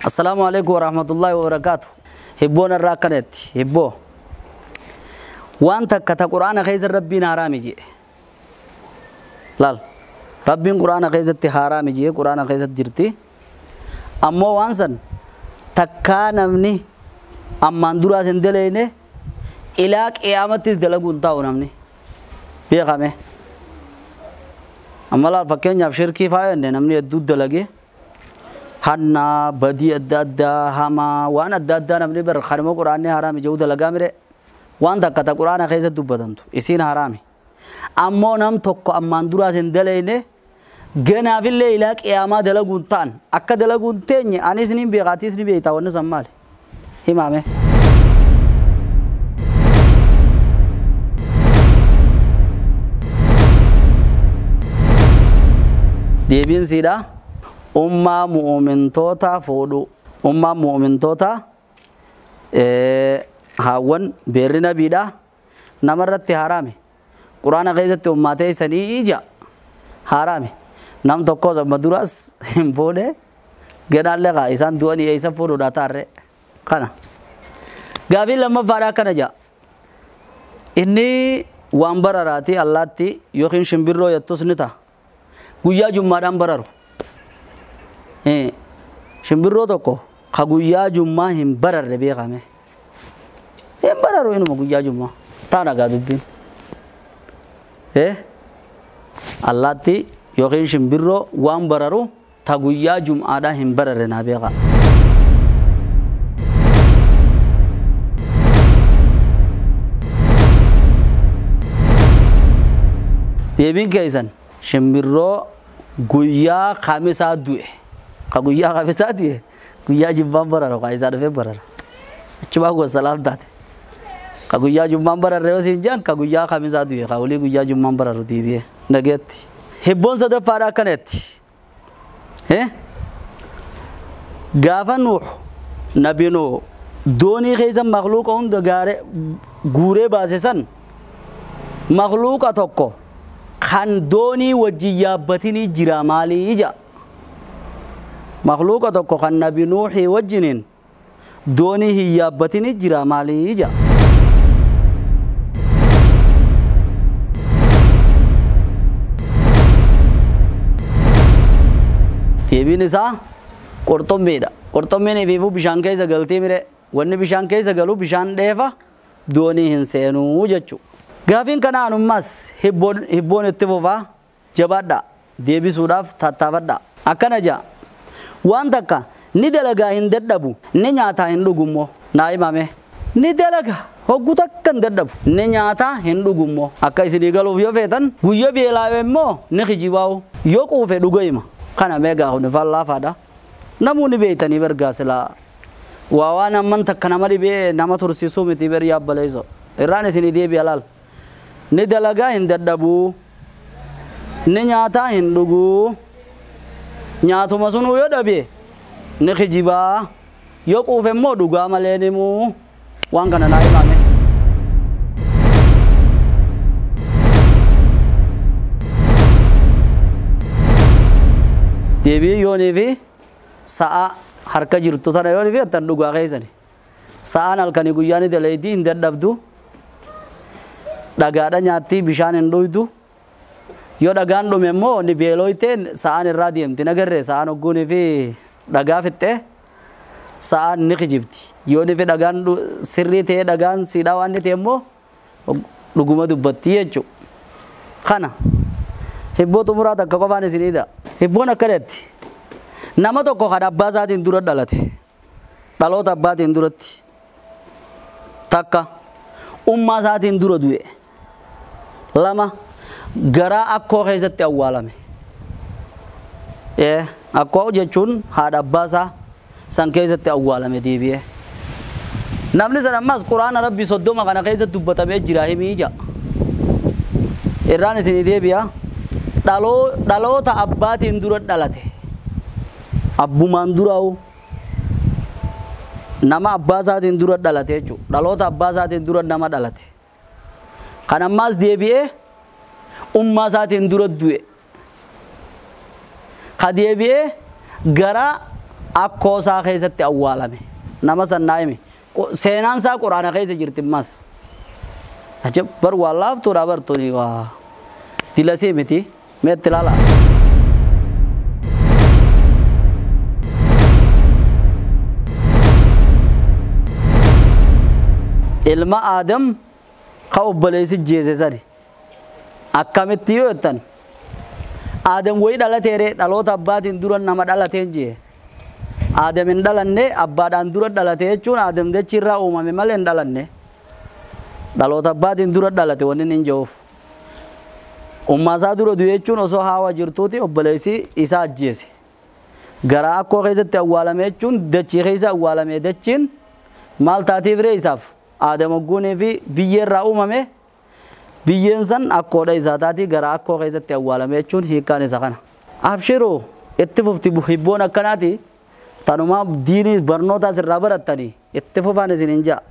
Assalaamu alaikum warahmatullahi wabarakatuh. Hibboon irraa akkanatti hibboo waan takka ta quraana keessa rabbiin haraami jee laal rabbiin quraana keessatti haraami jee quraana keessatti jirti ammoo waan san takkaa namni ammaan duraas hin daleyne ilaa qiyaamattis dalaguun taa'u namni beekame amma laal fakkeenyaaf shirkii faayenne namni hedduu dalage hanna badii adda addaa hamaa waan adda addaa namni bar kanuma quraanni haraami jedhu dalagaa mire waan takka ta quraana keessa dubbatamtu isiin haraami ammoo nam tokko ammaan duraas hin daleyne ganaafillee ilaa qiyaamaa dalaguun ta'an akka dalaguun teenye anis nin beeka atis ni beekta wanni san maali himame. Deebiin siidha ummaa mu'umintoota fuudhu ummaa mu'umintoota haawwan beerri nabiidha namarratti haraame quraana keessatti ummaa teessanii ija haraame nam tokkos amma duras hin fuune ganaallee kaa isaan du'anii eessa fuudhuudha taarre kana gaafii lammaffaadha akkana ja'a inni waan bararaati allaatti yookiin shimbirroo jettus ni ta'a guyyaa jummaadhaan bararu shimbirroo tokko ka guyyaa jummaa hin bararre beekame hin bararu inuma guyyaa jummaa taana gaa dubbiin allaatti yookiin shimbirroo waan bararu ta guyyaa jum'aadhaa hin bararre naa beeka. Deebiin keessan shimbirroo guyyaa kamisaa du'e ka guyyaa kamisaa du'e guyyaa jimmaan bararu ka isaa dhufee barara achumaa gosa salaam taate ka guyyaa jummaan bararre yoo siin jedhan ka guyyaa kamisaa du'e ka olii guyyaa jummaan bararu deebi'ee nageetti. Hibboon sadaffaadha akkanatti gaafa Nuux nabi Nuux doonii keessa makluuqa hunda guuree baase san makluuqa tokko kan doonii wajjin yaabbatinii jira maalii ija makluuqa tokko kan nabi Nuuxii wajjiniin doonii hin yaabbatinii jira maalii ija. Deebiin isaa qurxummiidha. Qurxummiin ifiifuu bishaan keessa galtii mire wanni bishaan keessa galu bishaan dheefa doonii hin seenuu jechuudha. Gaafiin kana anummas hibboon itti fufaa jabaadha deebisuudhaaf tattaafadha. Akkana ja'a waan takka ni dalagaa hin dadhabu ni nyaataa hin dhugummoo naa himame ni dalagaa hoggu takka hin dadhabu ni nyaataa hin dhugummoo akka isinii galuuf yoo feetan guyyaa beelaa'e immoo ni kijibaa'u yoo quufe dhuga hima. Kana meegaa kun fallaafaadha. Namoonni beeytanii bergaa silaa waa waan amman takka nama dhibee nama tursiisuu miti ber yaabbaleesso. Irraan isinii deebi'a laal. Ni dalagaa hin dadhabuu. Ni nyaataa hin dhuguu. Nyaatuma sunuu yoo dhabe ni kijibaa. Yoo quufe immoo dhugaa malee nimuu waan kana naa himame. Deebii yoonii fi sa'a harka jirtu tana yoonii fi attan dhugaa keessani. Sa'aan halkanii guyyaa ni dalaydii hin dadhabdu. Dhagaadha nyaatti bishaan hin dhuydu. Yoo dhagaan dhume immoo ni beelooyteen sa'aan irraa deemti nagarree sa'aan hogguunii fi dhagaa fixxee sa'aan ni kijibdi. Yoonii fi dhagaan sirrii ta'ee dhagaan siidhaa waan ta'e immoo dhuguma dubbatti jechuudha. Kana hibboo xumuraa takka qofaan isiniidha. Hibboon akkanatti nama tokko kan abbaa isaatiin dura dhalate dhaloota abbaatiin duratti takka ummaa isaatiin dura du'e lama garaa akkoo keessatti awwaalame. Akkoo jechuun haadha abbaa isaa san keessatti awwaalame deebi'ee. Namni san ammas quraana rabbii 30 kana keessatti dubbatamee jira himii ija. Irraan isinii deebi'a. Dhaloota abbaatiin dura dhalate. Abbumaan duraa'u. Nama abbaa isaatiin dura dhalate jechuudha. Dhaloota abbaa isaatiin dura nama dhalate. Kan ammaas deebi'ee ummaa isaatiin dura du'e. Ka deebi'ee gara akkoo isaa keessatti awwaalame. Nama san naa himi. Seenaan isaa quraana keessa jirti ammas. Ajab bar waa laaftuudha bartuuni waa dilasii miti meetti ilaala. Ilma Aadam ka obboleessi jeese sani akkamitti yoo jettan Aadam wayii dhalateere dhaloota abbaatiin dura nama dhalateen jee. Aadam hin dhalanne abbaadhaan dura dhalate jechuun Aadam dachii irraa uumame malee hin dhalanne. Dhaloota abbaatiin dura dhalate wanni hin jiruuf. Ummaa isaa dura du'e jechuun osoo haawa jirtuuti obboleessi isaa ajjeese. Garaa akkoo keessatti awwaalame jechuun dachii keessa awwaalame dachiin maal taatiif ree isaaf Aadam ogguunii fi biyyee irraa uumame biyyeen san akkoodha isaa taatii garaa akkoo keessatti awwaalame jechuun hiikkaan isa kana. Abshiruu itti fufti hibboon akkanaati tanuma diinii barnoota asirraa barattanii itti fufaan isin hin ja'a.